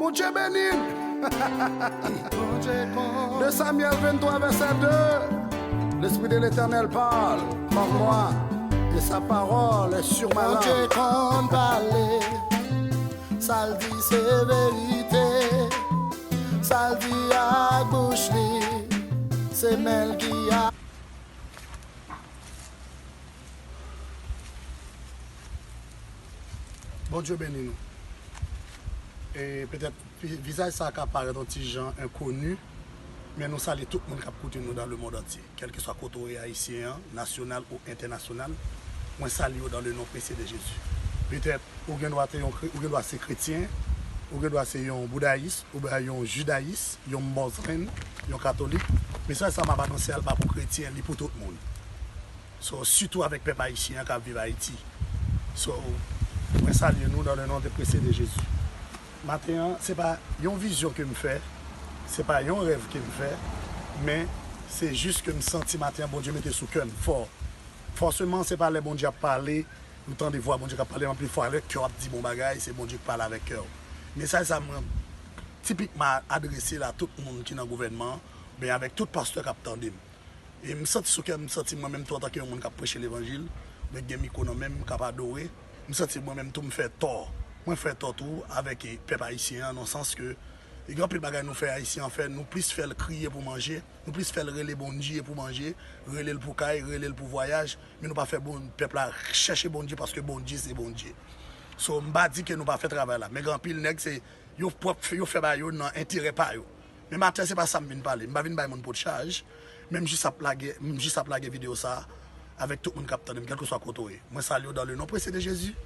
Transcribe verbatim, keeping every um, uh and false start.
Bondye beni n. Deux Samuel vingt-trois, verset deux. L'Esprit de l'Éternel parle par moi, et sa parole est sur ma langue. Bondye konn pale, sa l di se verite, sa l di ak bouch li, se men l ki a. Bondye beni nou. E petèt vi- vizaj sa ka parèt yon ti jan enkoni, men nou salye tout moun k ap koute nou dans le monde entier, kèlkeswa kote w ye, ayisyen an, nasyonal ou entènasyonal. Mwen salye w dans le nom précieux de Jésus. Petèt ou gen dwa te yon kre- ou gen dwa se kretyen, ou gen dwa se yon boudayis, oubyen yon jidayis, yon mizilman, yon katolik. Mesaj sa m ap anonse a, l pa pou kretyen, li pou tout moun. So, sitou avèk pèp ayisyen an k ap viv Ayiti. So, mwen salye nou dans le nom de précieux de Jésus. Maten an, se pa yon vizyon ke m fè, se pa yon rèv ke m fè, men se jis ke m santi maten an Bondye mete sou kè m fò. Fòseman, se pa lè Bondye ap pale, nou tande vwa Bondye k ap pale, men anpil fwa lè kè w ap di bon bagay, se Bondye k pale avèk kè w. Mesaj sa mwen tipikman adrese l a tout moun ki nan gouvènman an, oubyen avèk tout pastè k ap tande m. E m santi sou kè m, m santi mwen menm tou antanke yon moun k ap preche levanjil, mwen gen mikwo nan men m, m k ap adore, m santi mwen menm tou m fè tò. Mwen fè tò tou avèk, e, pèp ayisyen an, nan sans ke, e, gen anpil bagay nou fè ayisyen an fè, nou plis fè l kriye pou manje, nou plis fè l rele Bondye pou manje, rele l pou kay, rele l pou vwayaj, men nou pa fè bon, pèp la chèche Bondye paske Bondye se Bondye. So, m pa di ke nou pa fè travay la, men gen anpil nèg se yo pwòp, yo fè bagay yo nan enterè pa yo. Men maten se pa sa m vin pale. M pa vin bay moun pot chaj, men m jis ap lage, m jis ap lage videyo sa avèk tout moun k ap tande m, kèlkeswa kote w ye. Mwen salye w dans le nom précieux de Jésus.